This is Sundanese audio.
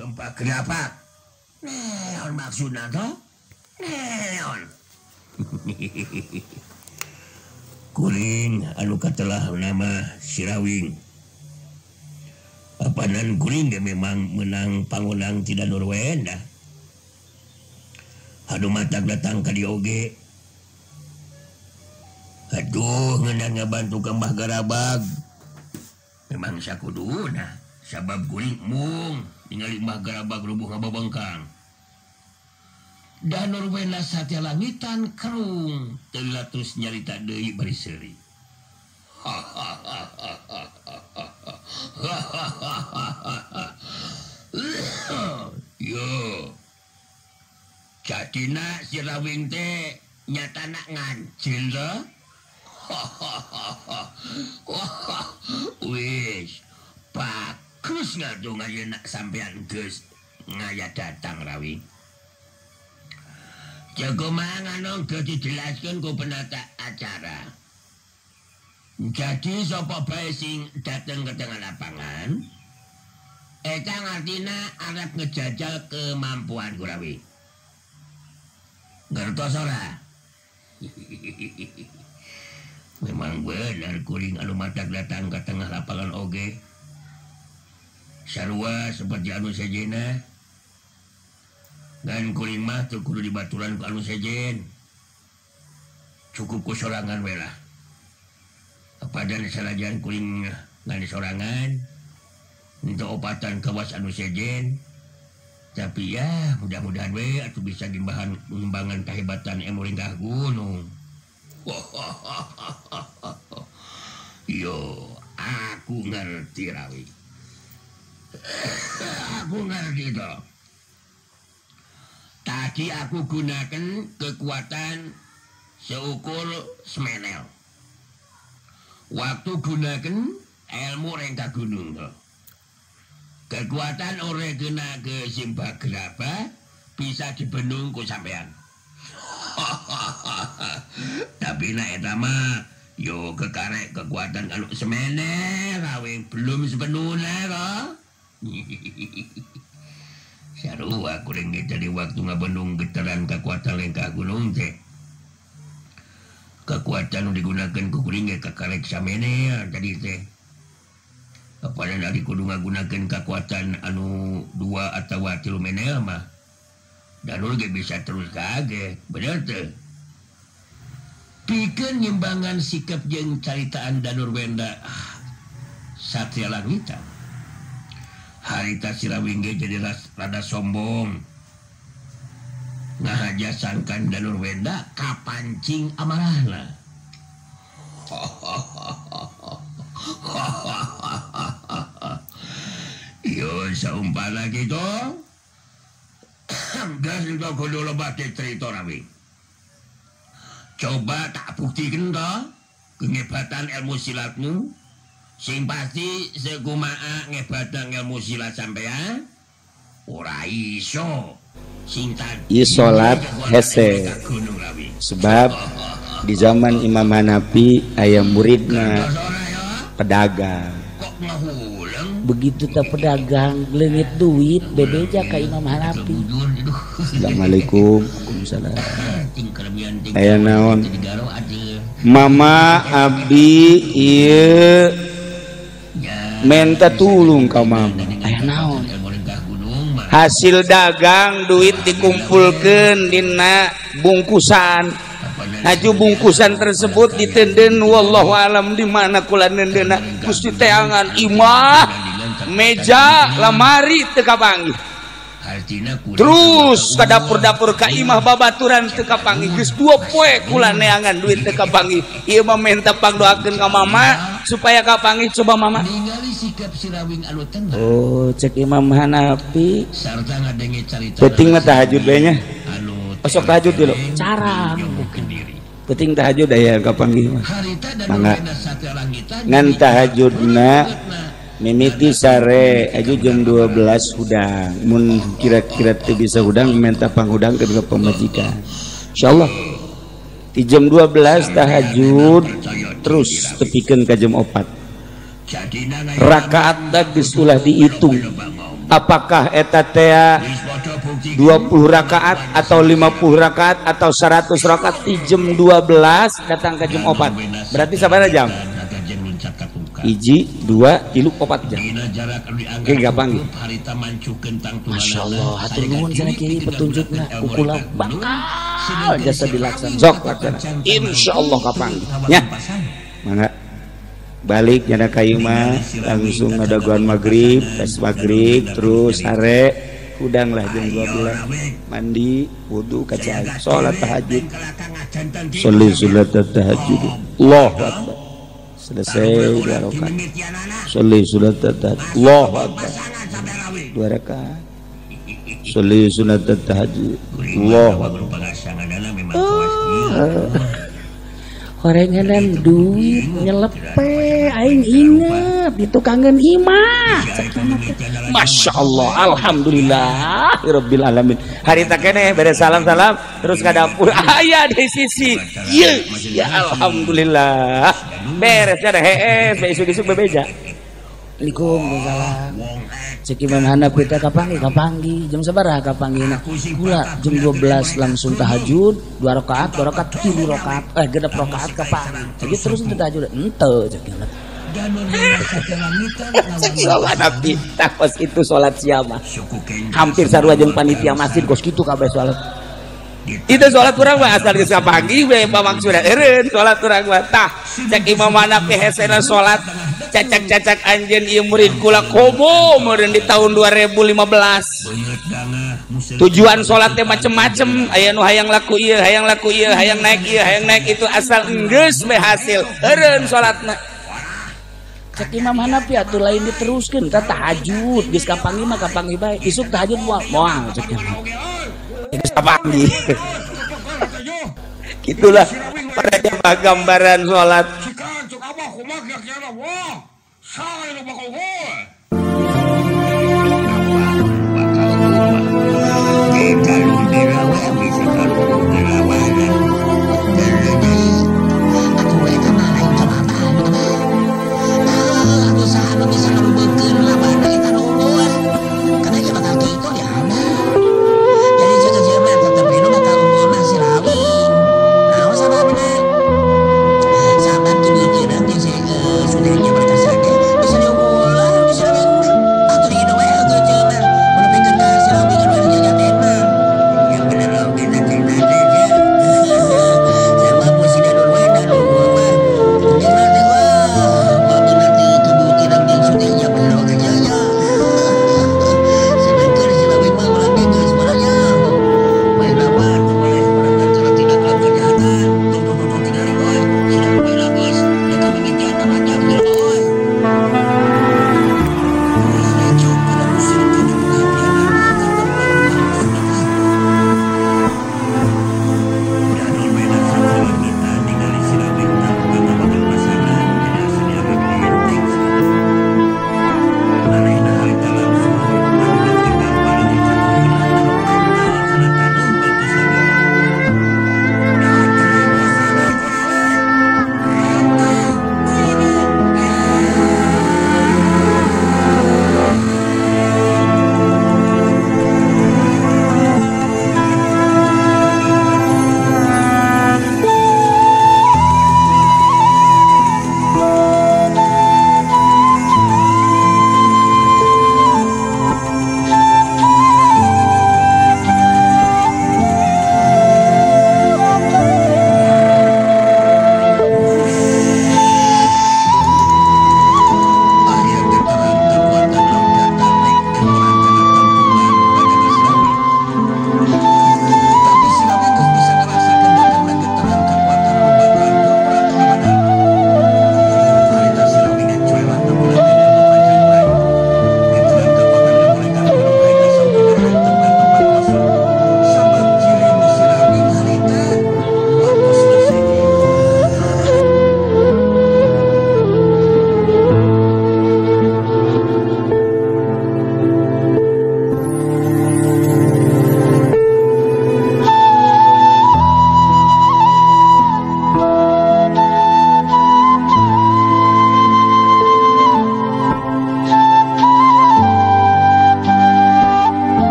Gempa gerabak. Neon maksudna to? Neon. Kuring anu katelah nama Sirawing. Apanan kuring ge memang menang pangonang ti Danurwenda. Aduh matak datang ka dieu oge. Aduh ngeunah ngabantu ka Mbah Garabag. Memang sakuduna sabab kuring mung ningali Mbah Garabag rubuh ngababengkang. Danurwenda satya langitan kerung teu terus nyarita deui bari seuri. Yo. Jadina Sirawing teh nyatana ngancil to. Wis, bagus ngadung ayeuna sampean geus ngaya datang Rawing. Jago mangan geus dijelaskeun ku penata acara. Jadi sapa bae sing dateng ke tengah lapangan, eta ngartina arep ngejajal kemampuan Kurawi. Ngertos ora? Memang bener kuring anu matak datang ke tengah lapangan oge. Sarua seperti anu sejena. Dan kuring mah teu kudu dibaturan ku anu sejen. Cukup ku sorangan we lah. Padahal sanajan kuring ngan sorangan untuk opatan kawas anu sejen. Tapi ya mudah-mudahan we atuh bisa gimbahan pengembangan kehebatan ilmu ringkah gunung. Yo, aku ngerti Rawi. Aku ngerti toh. Tadi aku gunakan kekuatan seukur semenel. Waktu gunakan ilmu rengka gunung toh. Kekuatan ore kena ke Simbah Gerabah bisa dibendung ku sampean. Tapi nek eta mah yo kekarek kekuatan anu semene rawing belum sepenuhnya toh. Sarua kuring ge tadi waktu ngabendung getaran kekuatan lengkah gunung teh. Kekuatan nu digunakan ku kuring ge kakarek samene tadi teh. Apadan ari kudu ngagunakeun kekuatan anu 2 atawa 3 menel mah. Danur ge bisa terus kaget, bener teu? Pikeun nyimbangan sikap jeung caritaan Danurwenda Satria Langitan. Harita Sirawing ge jadi rada sombong. Ngahaja sangkan Danurwenda kapancing amarahna. Yo saumpana kitu. Geus juga kudu loba cerita Rawi. Coba tak buktikan toh kehebatan ilmu silatmu. Sing pasti sekumaa ngebatan ilmu silat sampean ora iso. Sing tadi ieu salat hese. Sebab di zaman Imam Hanafi aya muridna pedagang. Begitu tak pedagang leungit duit bebeja ka Imam Hanafi. Assalamualaikum. Waalaikumsalam. Aya naon? Mama abdi ieu menta tulung ka mama. Aya naon? Hasil dagang duit dikumpulkeun dina bungkusan. Haju bungkusan tersebut ditenden wallahu alam di mana kula nendeuna gusti teangan imah meja lamari teu kapanggih. Terus ka dapur-dapur ka imah babaturan teu kapanggih. Geus 2 poe kula neangan duit teu kapanggih. Ieu mah menta pangdoakeun ka mama supaya kapanggih. Coba mama. Oh, cek Imam Hanafi. Penting mah tahajud bae nya. Osok tahajud dulu. Cara penting tahajud aya kapanggih mah. Mangga. Ngan tahajudna mimiti sare aju jam 12 hudang. Mun kira-kira teu bisa hudang minta panghudang ke pamajikan. Insyaallah di jam 12 tahajud terus tepikeun ka jam 4. Rakaat geus ulah dihitung. Apakah eta teh 20 rakaat atau 50 rakaat atau 100 rakaat di jam 12 datang ke jam 4. Berarti sabaraha jam? 1, 2, 3, 4 jam. Oke, gampang. Masya Allah, hatur nuhun cenah kiai petunjukna ku kula bakal jasa dilaksana. Sok laksana. Insyaallah kapanggih. Nya. Mangga. Balik nyana ka imah langsung ngadagoan maghrib, tes maghrib terus sare hudang lah jam 12 mandi wudu kaca salat tahajud. Sholli salat tahajud. Allahu akbar. Selesai 2 rakaat. Sholli salat tahajud. Allahu akbar. 2 rakaat. Sholli salat tahajud. Allahu akbar. Horenganan duit nyelepe aing inget itu kangen imah. Masya Allah, alhamdulillah rabbil alamin. Hari tak kene beres salam-salam terus ke dapur aya di sisi. Ieu ya alhamdulillah. Beres ada hees isuk-isuk bebeja. Assalamualaikum salam. Cek Imam Hanafi teh kapanggih kapanggih jam sabaraha kapanggihna? Kula jam 12 langsung tahajud 2 rakaat 2 rakaat 3 rakaat genep rakaat kapanggih. Jadi terus teu tahajud henteu cek Imam. Cek Imam Hanafi takos itu salat siapa? Hampir sarua jeung panitia masjid kos kitu kabeh salat. Itu salat urang mah asal geus kapanggih we maksudna eureun salat urang mah tah cek Imam Hanafi hesena salat cacak-cacak anjeun ieu murid kula komo meureun di tahun 2015. Tujuan salat teh macem-macem, aya nu hayang laku ieu, hayang laku ieu, hayang naik ieu, hayang naik itu asal enggeus we hasil eureun salatna. Cek Imam Hanafi atuh lain diteruskeun ka tahajud geus kapanggih mah kapanggih bae isuk tahajud moal moal cek Imam. Geus kapanggih. Gitulah pada gambaran salat.